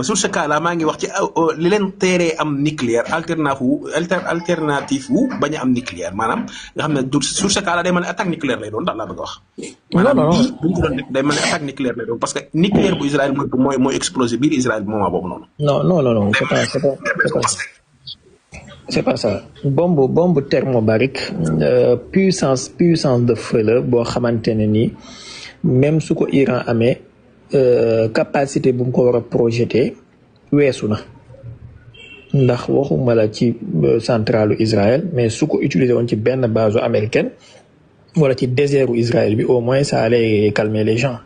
sur ce cas là maa ngi wax ci li leen teeree am nucléaire alternative wu bañ a am nucléaire maanaam nga xam ne sur ce cas là day mel ne attaque nucléaire lay doon daal laa bëgg a wax. maanaam lii bu ñu ko doon def day mel ne attaque nucléaire lay doon parce que nucléaire bu Israël mooy explosé biir Israël bi moment boobu noonu. non c'est pas ça bombe thermobarique puissance de feu la boo xamante ne nii même su ko Iran amee capacité bu mu ko war a projeté weesu na ndax waxuma la ci centralu Israël mais su ko utiliser woon ci benn base américaine wala ci désertu Israël bi au moins ça allait calmer les gens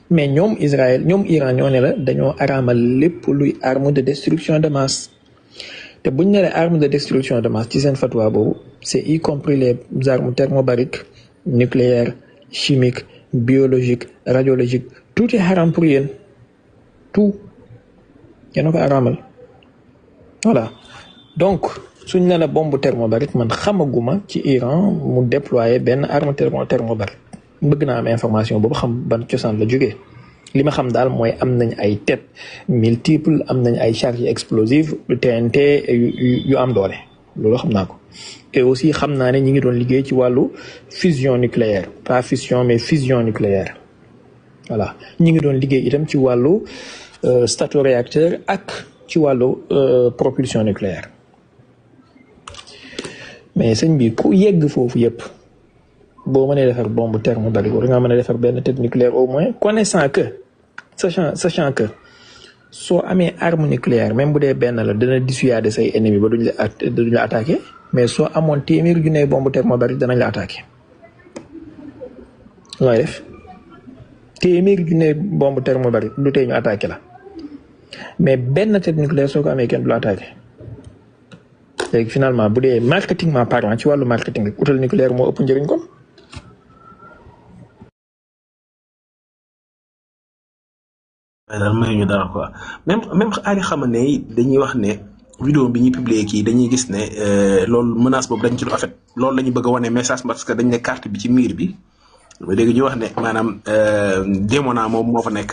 mais ñoom Iran ñoo ne la dañoo araamal lépp luy arme de destruction de masse. te bu ñu nee arme de destruction de masse ci seen fatwa boobu c'est y compris les armes thermobariques nucléaires chimiques biologiques radiologiques tout est haram pour yéen tout yéen a ko araamal voilà donc suñ ne la bombe thermobarique man xamaguma ci Iran mu déployer benn arme thermobarique bëgg naa am information boobu xam ban cosaan la jógee. li ma xam daal mooy am nañ ay têtes multiples am nañ ay charges explosives TNT yu am doole loolu xam naa ko et aussi xam naa ne ñi ngi doon liggéey ci wàllu fusion nucléaire pas fission mais fusion nucléaire voilà ñi ngi doon liggéey itam ci wàllu stato-réacteur ak ci wàllu propulsion nucléaire mais sëñ bi ku yegg foofu yëpp boo mënee defar bombe thermobarique war nga mën a defar benn tête nucléaire au moins connaissant que sachant que soo amee arme nucléaire même bu dee benn la dana dissuader say ennemis ba duñ la attaqué mais soo amoon téeméeri junne bombe thermobarique danañ la attaqué looy def téeméeri junne bombe thermobarique du tee ñu attaqué la mais benn tête nucléaire soo ko amee kenn du la attaqué léegi finalement bu dee marketingment parlant ci wàllu marketing rek utal nucléaire moo ëpp njëriñ kon. daal mayuñu dara quoi même Ali Khamenei dañuy wax ne vidéo bi ñuy publier kii dañuy gis ne loolu menace boobu dañ ci en fait loolu la ñu bëgg a wane message parce que dañ ne carte bi ci miir bi léegi ñu wax ne maanaam démona moom moo fa nekk.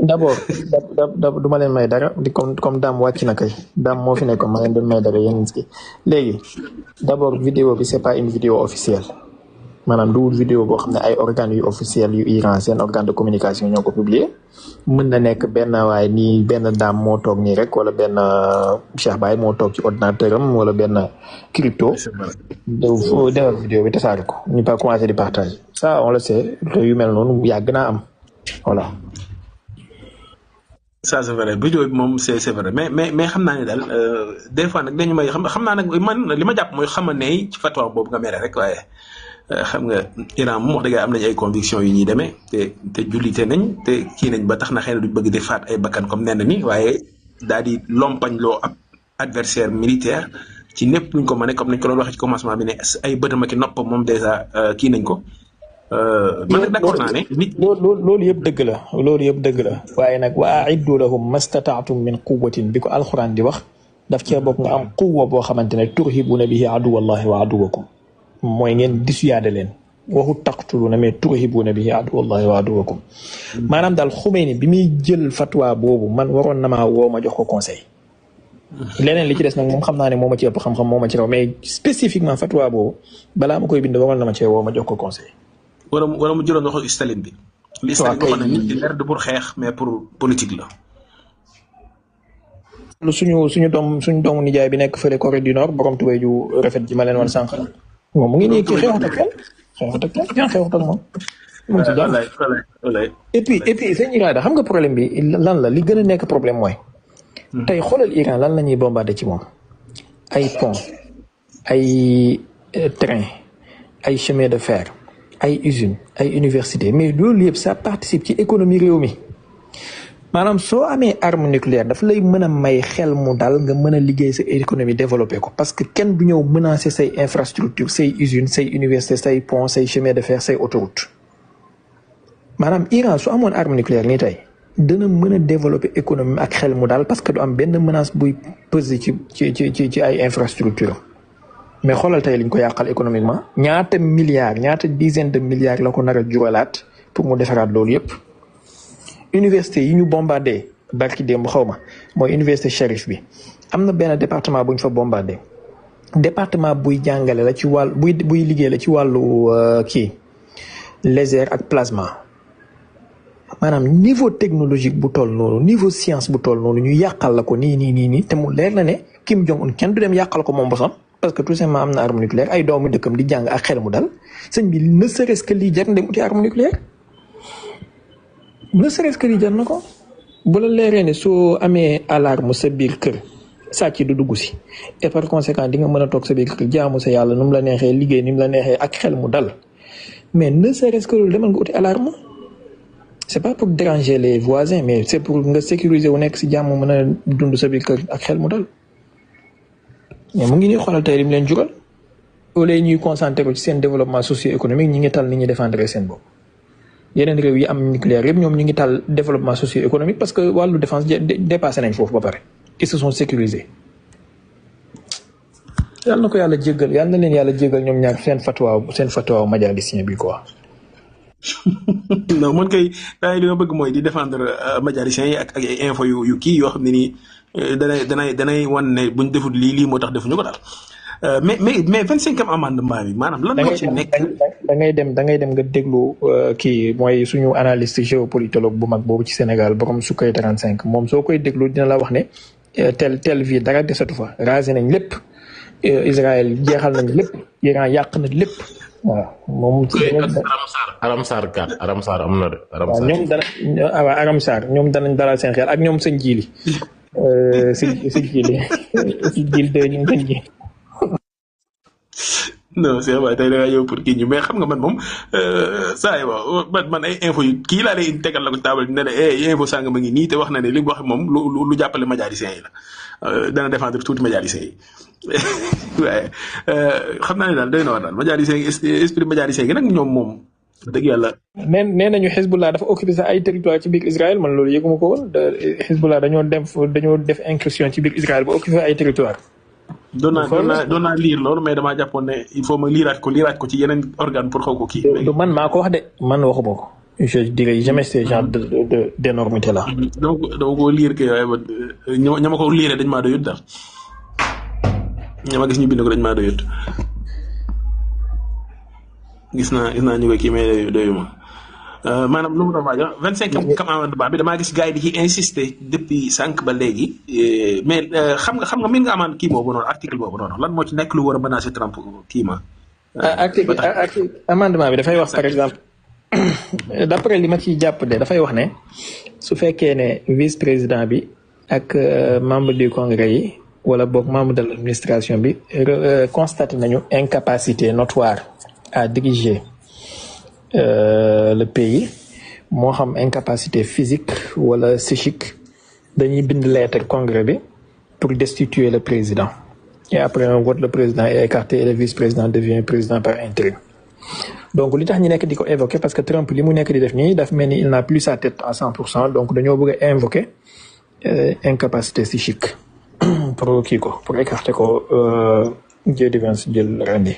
d'abord du ma leen may dara di comme Dame wàcc na kay Dame moo fi nekkoon ma leen doon may dara yéen ki léegi d'abord vidéo bi c'est pas une vidéo officielle maanaam duwul vidéo boo xam ne ay organes yu officiels yu Iran seen organe de communication ñoo ko publier mën na nekk benn waaye nii benn Dame moo toog nii rek wala benn Cheikh Baye moo toog ci ordinateur am wala benn crypto defar vidéo bi tasaare ko ñu pas commencé di partager ça on le sait yu mel noonu yàgg naa am voilà. ça c'est vrai vidéo bi moom c'est vrai mais xam naa ne daal des fois nag dañu may xam naa nag man li ma jàpp mooy Khamenei ci fatwa boobu nga mere rek waaye xam nga Iran moom wax dëgg am nañ ay convictions yu ñuy demee te jullite nañ te kii nañ ba tax na xëy na duñ bëgg di faat ay bakkan comme nenn ni waaye daal di lompañ loo ab adversaire militaire ci népp luñ ko mëne comme nañ ko doon waxee ci commencement bi ne ay bëtam ak noppam moom déjà kii nañ ko. man nag d'accord naa ne nit loolu yëpp dëgg la waaye nag wa a'iddu lahum mastata'tum min quwwatin bi ko alxuraan di wax daf cee bokk nga am quwwa boo xamante ne turhibuna bihi aduwallahi wa aduwakum mooy ngeen dissuader leen waxu taqtuluna mais turhibuna bihi aduwallahi wa aduwakum maanaam daal Khomeini bi muy jël fatwa boobu man waroon na maa woo ma jox ko conseil leneen li ci des nag moom xam naa ne moo ma ci ëpp xam-xam moo ma ci raw mais spécifiquement fatwa boobu balaa ma koy bind waroon na ma cee woo ma jox ko conseil. wala mu jëloon waxu Staline bi. li Staline waxoon na nit di leer du pour xeex mais pour politique la. suñu doomu nijaay bi nekk fële Corée du Nord borom tubéy ju rafet ji ma leen wan sànq la moom mu ngi nii kii xeexut ak kenn xeexut ak moom. mu ngi ci jàmm et puis seen Iran xam nga problème bi lan la li gën a nekk problème mooy. tey xoolal Iran lan la ñuy bombardé ci moom. ay pont ay train ay chemin de fer. ay usines ay universités mais loolu yëpp ça participe ci économie réew mi maanaam soo amee arme nucléaire dafa lay mën a may xel mu dal nga mën a liggéey sa économie développé ko parce que kenn du ñëw menacer say infrastructure say usines say universités say pont say chemin de fer say autoroute maanaam Iran su amoon arme nucléaire nii tey dana mën a développer économie ak xel mu dal parce que du am benn menace buy peser ci ay infrastructure mais xoolal tey liñ ko yàqal économiquement ñaata milliards ñaata dizaine de milliards la ko nar a juralaat pour mu defaraat loolu yëpp université yi ñu bombardé barki démb xaw ma mooy université Cherif bi am na benn département bu ñu fa bombardé département buy jàngale la ci wàllu buy liggéey la ci wàllu kii laser ak plasma maanaam niveau technologique bu toll noonu niveau science bu toll noonu ñu yàqal la ko nii te mu leer na ne Kim Jong Un kenn du dem yàqal ko moom bosam parce que tout simplement am na arme nucléaire ay doomu dëkkam di jàng ak xel mu dal sëñ bi ne serait-ce que lii jar na dem uti arme nucléaire ne serait-ce que lii jar na ko bu la leeree ne soo amee alarme sa biir kër sàcc du dugg si et par conséquent di nga mën a toog sa biir kër jaamu sa yàlla nu mu la neexee liggéey ni mu la neexee ak xel mu dal mais ne serait-ce que loolu demal nga uti alarme c'est pas pour déranger les voisins mais c'est pour nga sécuriser wu nekk si jàmm mën a dund sa biir kër ak xel mu dal mais mu ngi ñuy xoolal tey li mu leen jural au lieu ñuy concentré ko ci seen développement socio-économique ñi ngi tal ni ñuy défendre seen bopp yeneen réew yi am nucléaire yëpp ñoom ñu ngi tal développement socio-économique parce que wàllu défense dépassé nañ foofu ba pare ils se sont sécurisés yàlla na ko yàlla jéggal yàlla na leen yàlla jéggal ñoom ñaar seen fatwa majalisien bi quoi. non man kay daay li ma bëgg mooy di défendre majalisien yi ak ay info yu kii yoo xam ne nii danay wan ne buñ deful lii moo tax defuñu ko daal mais 25e amendement bi maanaam lan moo ci nekk. da ngay dem nga déglu kii mooy suñu analyste géopolitologue bu mag boobu ci Sénégal borom Sukkay 35 moom soo koy déglu dina la wax ne tel vie dara desatu fa rasé nañ lépp Israël jeexal nañ lépp Iran yàq na lépp. waaw moom. Aram Sarr am na de. Aram Sarr ñoom danañ dalal seen xel ak ñoom sëñ Jili. sëñ Jili de ñu ngi koy ji. non c'est vrai tey da ngaa ñëw pour kii ñu mais xam nga man moom saa yi waaw man ay info yu kii laa lay tegal la ko taabal ne ne info sàng ma ngi nii te wax na ne li mu wax moom lu jàppale majalisien yi la dana défendre tuuti majalisien yi waaye xam naa ne daal doy na war daal majalisien esprit majalisien gi nag ñoom moom dëgg yàlla. nee nañu Hezbollah dafa occupé sax ay territoire ci biir Israël man loolu yëguma ko woon Hezbollah dañoo def incursion ci biir Israël ba occupé ay territoire. doon naa lire loolu mais damaa jàppoon ne il faut ma liiraat ko ci yeneen organe pour xaw ko kii. du man maa ko wax de man waxuma ko. je dirais jamais ce genre d'énormité là. donc dama ko lire que waaye ña ma ko lire dañ maa doyut daal ña ma gis ñu bind ko dañ maa doyut gis naa ñu koy kii mais doyuma maanaam lu mu doon waaj 25e amendement bi damaa gis gars yi di ci insister depuis sànq ba léegi mais xam nga min nga amaan kii boobu noonu article boobu noonu lan moo ci nekk lu war a menacer Trump kii ma. article amendement bi dafay wax par exemple d'après li ma ciy jàpp de dafay wax ne su fekkee ne vice président bi ak membre du congrès yi wala boog membre de l'administration bi constaté nañu incapacité notoire à diriger. Le pays moo xam incapacité physique wala psychique dañuy bind lettre congrès bi pour destituer le président et après un vote le président est écarté et le vice-président devient président par intérim. Donc li tax ñu nekk di ko évoquer parce que Trump li mu nekk di def nii daf mel ni il n'a plus sa tête à 100% donc dañoo bëgg a invoquer incapacité psychique pour kii ko pour écarter ko J.D. Vance jël rendi.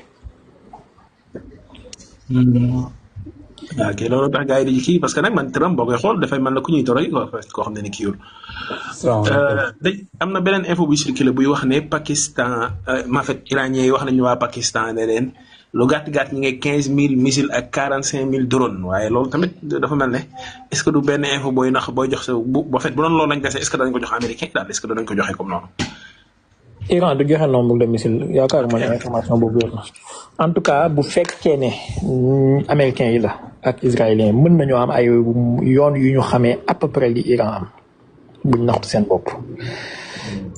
ok loolu tax gars yi di kii parce que nag man Trump boo koy xool dafay mel ne ku ñuy toroy koo xam ne ni kii yul am na beneen info buy circulé buy wax ne Pakistan en fait iranien yi wax nañu waa Pakistan ne leen lu gàtt ñi ngi 15000 missiles ak 45000 drones waaye loolu tamit dafa mel ne est-ce que du benn info booy jox sa bu doon loolu lañ dese est-ce que danañ ko jox américain daal est-ce que danañ ko joxe comme noonu. Iran du joxe nombre de missiles yaakaaruma ne information boobu yor na en tout cas bu fekkee ne américains yi la ak israéliens mën nañoo am ay yoon yu ñu xamee à peu près li Iran am buñ naxul seen bopp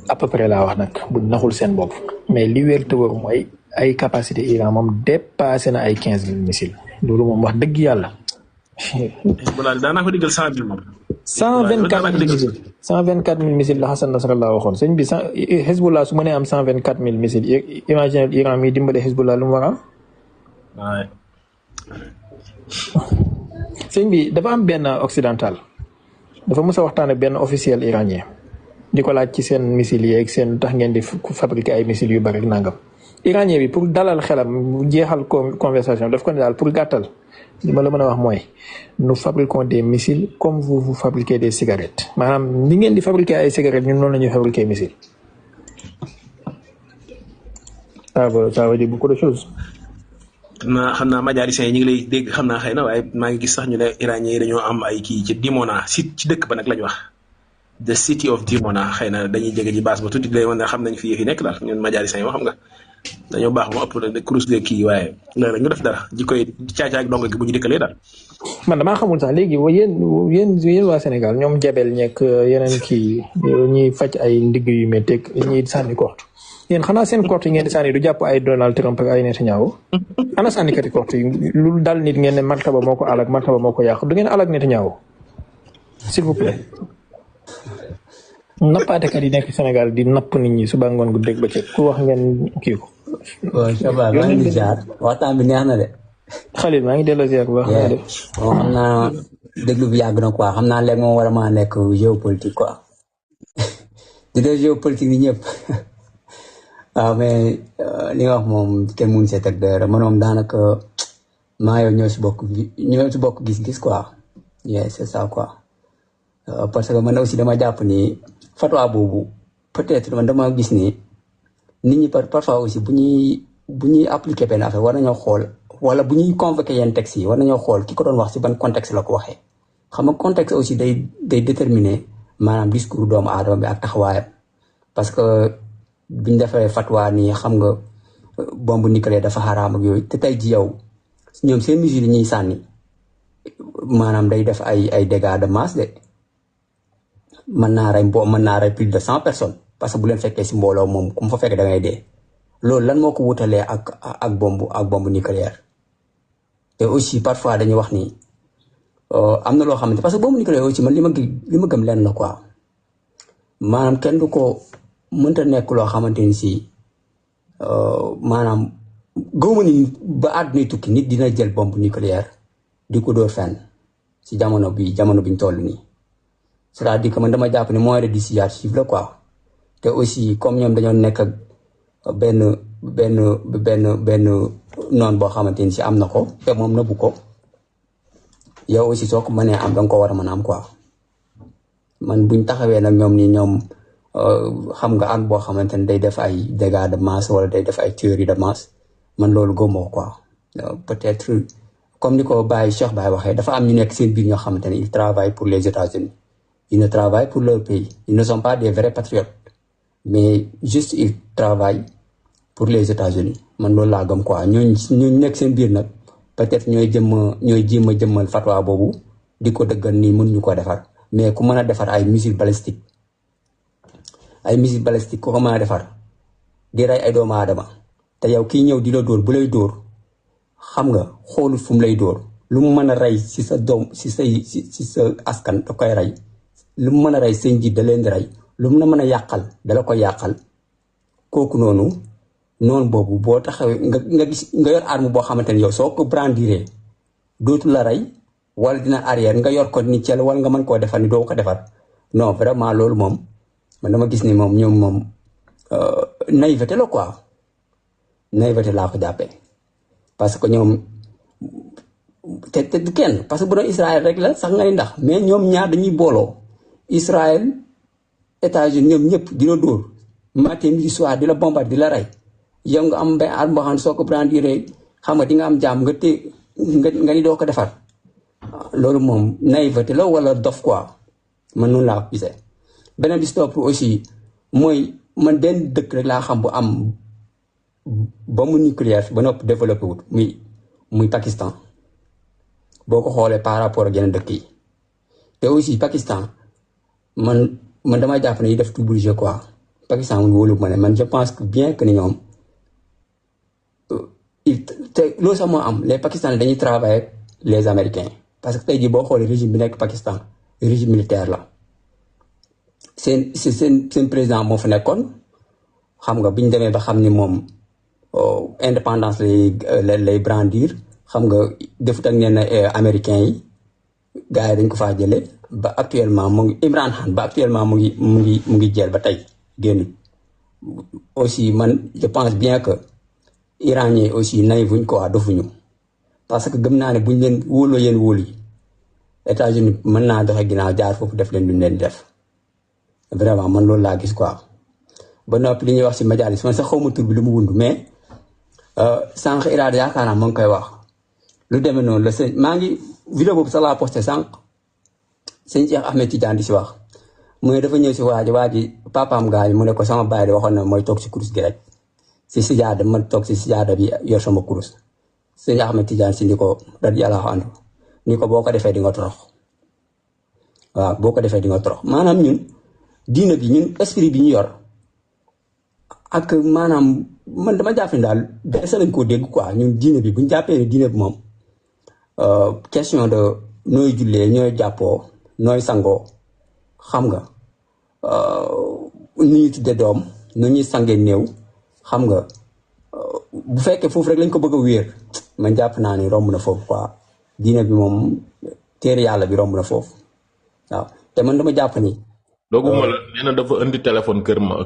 à peu près laa wax nag buñ naxul seen bopp mais li wér te wër mooy ay capacité Iran moom dépassé na ay 15000 missiles loolu moom wax dëgg yàlla. voilà daanaka ko diggal 100000 moom. 124 000 missiles 124 000 missiles la Hassan Nasrallah waxoon sëñ bi Hezbollah su mënee am 124 000 missiles imagine Iran mi dimbale Hezbollah lu mu war a am. waaw. sëñ bi dafa am benn occidental dafa mës a waxtaan ak benn officiel iranien di ko laaj ci seen missiles yeeg seen tax ngeen di fabriquer ay missiles yu bari nangam. iranien bi pour dalal xelam jeexal conversation daf ko ne daal pour gàttal li ma la mën a wax mooy nous fabriquons des missiles comme vous fabriquez des cigarettes maanaam ni ngeen di fabriquer ay cigarettes ñun noonu la ñuy fabriquer missile. ça veut dire beaucoup de choses. xam naa majalisiens yi ñu ngi lay dégg xam naa xëy na waaye maa ngi gis sax ñu ne iranien yi dañoo am ay kii ci Dimona ci dëkk ba nag lañ wax the city of Dimona xëy na dañuy jege ji base ba tuuti lay wan ne xam nañ fi yëf yi nekk daal ñun majalisiens yi moo xam nga dañoo baax mu ëpp de kurus de kii waaye léeg-léeg ñu def dara ji koy caacaak dong gi bu ñu dikkalee daal. man damaa xamul sax léegi yéen waa Sénégal ñoom jabel ñekk yeneen kii ñuy faj ay ndigg yu métteeg ñuy sànni korte yéen xanaa seen korte yi ngeen di sànni du jàpp ay Donald Trump ak ay Netanyahu ana sànnikati korte yi lu dal nit ngeen ne martaba moo ko alak martaba moo ko yàq du ngeen alak Netanyahu s'il vous plaît. nappaatekat yi nekk Sénégal di napp nit ñi suba ngoon gu dégg ba ci ku wax ngeen kii ko. waaw Chaba maa ngi jaar waxtaan bi neex na de. Khalil maa ngi delloo ziar bu baax. xam naa déglu bi yàgg na quoi xam naa léegi moom war a maa nekk géopolitique quoi di def géopolitique ni ñëpp waaw mais li nga wax moom kenn mënu see teg dara man moom daanaka maa yow ñoo si bokk gis-gis quoi yeah c'est ça quoi parce que man aussi dama jàpp ni fatwa boobu peut-être man dama gis ni nit ñi parfois aussi bu ñuy appliquer benn affaire war nañoo xool wala bu ñuy convoquer yenn textes yi war nañoo xool ki ko doon wax ci ban contexte la ko waxee xam nga contexte aussi day déterminer maanaam discours doomu aadama bi ak taxawaayam parce que buñ defee fatwa nii xam nga bombe nucléaire dafa xaraam ak yooyu te tey ji yow ñoom seen mesures yi ñuy sànni maanaam day def ay dégâts de masse de mën naa rey plus de 100 personnes parce que bu leen fekkee si mbooloo moom ku mu fa fekk da ngay dee loolu lan moo ko wutalee ak bombe nucléaire te aussi parfois dañuy wax ni am na loo xamante parce que bombe nucléaire aussi man li ma gëm leen la quoi maanaam kenn du ko mënta nekk loo xamante ni si maanaam gëwma ni ba àdduna tukki nit dina jël bombe nucléaire di ko dóor fenn si jamono biñ toll nii c'est-à-dire que man dama jàpp ni moyen de dissuasif la quoi te aussi comme ñoom dañoo nekk ak benn noonu boo xamante ni si am na ko te moom nëbbu ko yow aussi soo ko mënee am danga ko war a mën a am quoi man buñ taxawee nag ñoom xam nga ak boo xamante ni day def ay dégâts de masse wala day def ay tueries de masse man loolu gëmoo quoi peut-être comme ni ko Cheikh Baye waxee dafa am ñu nekk seen biir ñoo xamante ni ils travaillent pour les États-Unis ils ne travaillent pour leur pays ils ne sont pas des vrais patriotes mais juste ils travaillent pour les États-Unis man loolu laa gëm quoi ñooñu nekk seen biir nag peut-être ñooy jéem a jëmmal fatwa boobu di ko dëggal nii mën ñu ko defar mais ku mën a defar ay missiles balistiques ku ko mën a defar di rey ay doomu aadama te yow kii ñëw di la dóor bu lay dóor xam nga xoolul fu mu lay dóor lu mu mën a rey si sa doom si sa askan da koy rey lu mu mën a rey seen njiit da leen di rey lu mu na mën a yàqal dala koy yàqal kooku noonu boobu boo taxawee nga gis nga yor arme boo xamante ni yow soo ko brandiree dootu la rey wala dina arrière nga yor ko ni cel wala nga mën koo defar ni doo ko defar non vraiment loolu moom man dama gis ni ñoom moom naïveté la quoi naïveté laa ko jàppee parce que ñoom te du kenn parce que bu doon Israël rek la sax nga ni ndax mais ñoom ñaar dañuy booloo Israël États-Unis ñoom ñëpp di la dóor matin midi soir di la bombarder di la rey yow nga am benn arme boo xam ne soo ko brandiree xam nga di nga am jàmm nga ni doo ko defar loolu moom naïveté la wala dof quoi man noonu laa ko gisee. beneen bi si topp aussi mooy man benn dëkk rek laa xam bu am bombe nucléaire ba noppi développé wut muy Pakistan boo ko xoolee par rapport ak yeneen dëkk yi te aussi Pakistan man damay jàpp ne yi def tout bourgeois quoi Pakistan mu wóolu ma ne man je pense que bien que ni ñoom te loolu sax moo am les Pakistanais dañuy travailler ak les Américains parce que tey jii boo xoolee régime bi nekk Pakistan régime militaire la seen président moo fa nekkoon xam nga bi ñu demee ba xam ni moom indépendance lay brandir xam nga defut ak neen américains yi gars yi dañ ko faa jëlee ba actuellement mu ngi Imran Khan ba actuellement mu ngi jël ba tey génn aussi man je pense bien que iranien aussi nay vuñ ko waa dofuñu parce que gëm naa ne buñ leen wóoloo yéen wóolu yi États-Unis mën naa doxe ginnaaw jaar foofu def leen duñ leen def vraiment man loolu laa gis quoi. ba noppi li ñuy wax ci majalis man sax xaw ma tur bi lu mu wund mais sànq Iraad yaakaar naa moo ngi koy wax lu demee noonu la sëñ maa ngi vidéo boobu sax laa posté sànq sëñ Cheikh Ahmed Tidiane di si wax mu ne dafa ñëw si waa ji papaam gaañu mu ne ko sama baay di waxoon na mooy toog si kurus gi rek si sijaada man toog si sijaada bi yor sama kurus sëñ Ahmed Tidiane si ni ko radiyallahu anhu ni ko boo ko defee di nga torox waaw boo ko defee di nga torox maanaam ñun diina bi ñun esprit bi ñu yor ak maanaam man dama jàpp ne daal dese nañ koo dégg quoi ñun diine bi bu ñu jàppee ne diine bi moom question de nooy jullee ñooy jàppoo nooy sangoo xam nga nu ñuy tudde doom nu ñuy sangee néew xam nga bu fekkee foofu rek lañ ko bëgg a wéer man jàpp naa ni romb na foofu quoi diine bi moom téere yàlla bi romb na foofu waaw te man dama jàpp ni dooguma la nee na dafa indi téléphone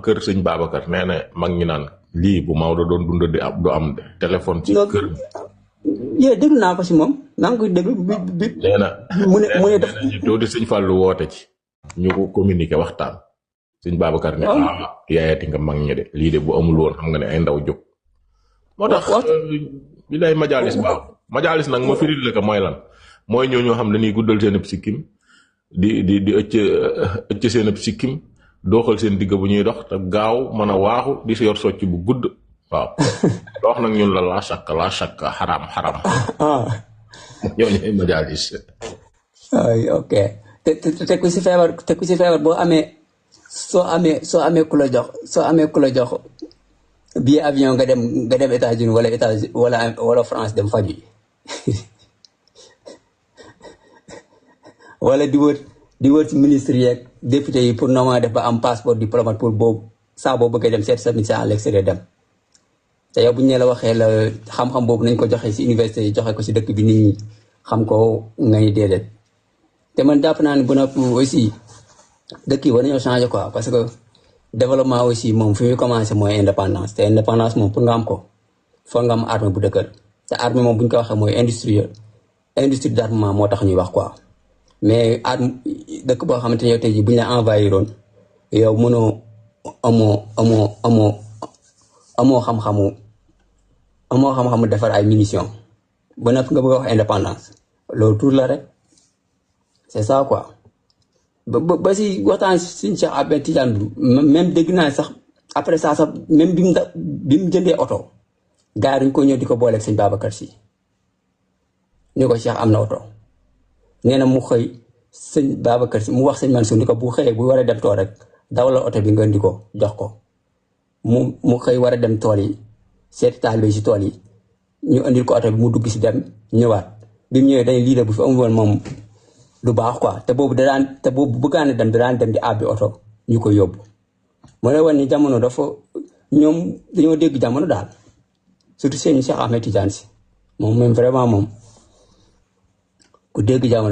kër sëñ Babacar nee na mag ñi naan lii bu Maodo doon dund di ab du am téléphone ci kër yee déglu naa ko si moom naa ngi koy déglu bi nee na mu ne def tuuti sëñ Fallou woote ci ñu ko communiqué waxtaan sëñ Babacar ne yaayati nga mag ñi de lii de bu amul woon xam nga ne ay ndaw jóg moo tax bi lay majalis baax majalis nag ma firil la ko mooy lan mooy ñoo xam ne dañuy guddal seen ëpp sikkim di ëcc seen ëpp sikkim dooxal seen digg bu ñuy dox te gaaw mën a waaxu di si yor socc bu gudd waaw doox nag ñun la laa shakka xaram ñooñu ay majalis ay ok te ku si feebar boo amee soo amee ku la jox billet avion nga dem États-Unis wala France dem faju wala di wër ci ministre yeeg député yi pour normalement def ba am passeport diplomate pour boobu saa boo bëggee dem seet sa mission à l'extérieur dem te yow bu ñu la waxee la xam-xam boobu nañ ko joxe ci université yi joxe ko ci dëkk bi nit ñi xam ko nga ni déedéet te man jàpp naa ne bu noppi aussi dëkk yi war nañoo changer quoi parce que développement aussi moom fi muy commencé mooy indépendance te indépendance moom pour nga am ko foog nga am armée bu dëkkër te armée moom bu ñu ko waxee mooy industrie d'armement moo tax ñuy wax quoi mais dëkk boo xamante ne yow tey jii bu ñu la envahiroon yow mënoo amoo xam-xamu defar ay munitions ba nag nga bëgg a wax indépendance loolu tur la rek c'est ça quoi ba si waxtaan suñu Cheikh Ahmed Tidiane même dégg naa sax après ça sax même bi mu jëndee oto gars yi dañu ko ñëw di ko booleeg sëñ Babacar Si ni ko Cheikh am na oto nee na mu xëy sëñ Babacar Si mu wax sëñ Mansour ni ko bu xëyee bu war a dem tool rek dawalal oto bi nga indi ko jox ko mu xëy war a dem tool yi seeti taalibe si tool yi ñu indil ko oto bi mu dugg si dem ñëwaat bi mu ñëwee dañ lii de bu fi amul woon moom du baax quoi te boobu bëggaane dem daan dem di àbbi oto ñu ko yóbbu moo lay wan ni jamono dafa ñoom dañoo dégg jamono daal surtout seen Cheikh Ahmed Tidiane Si moom même vraiment moom ku dégg jamono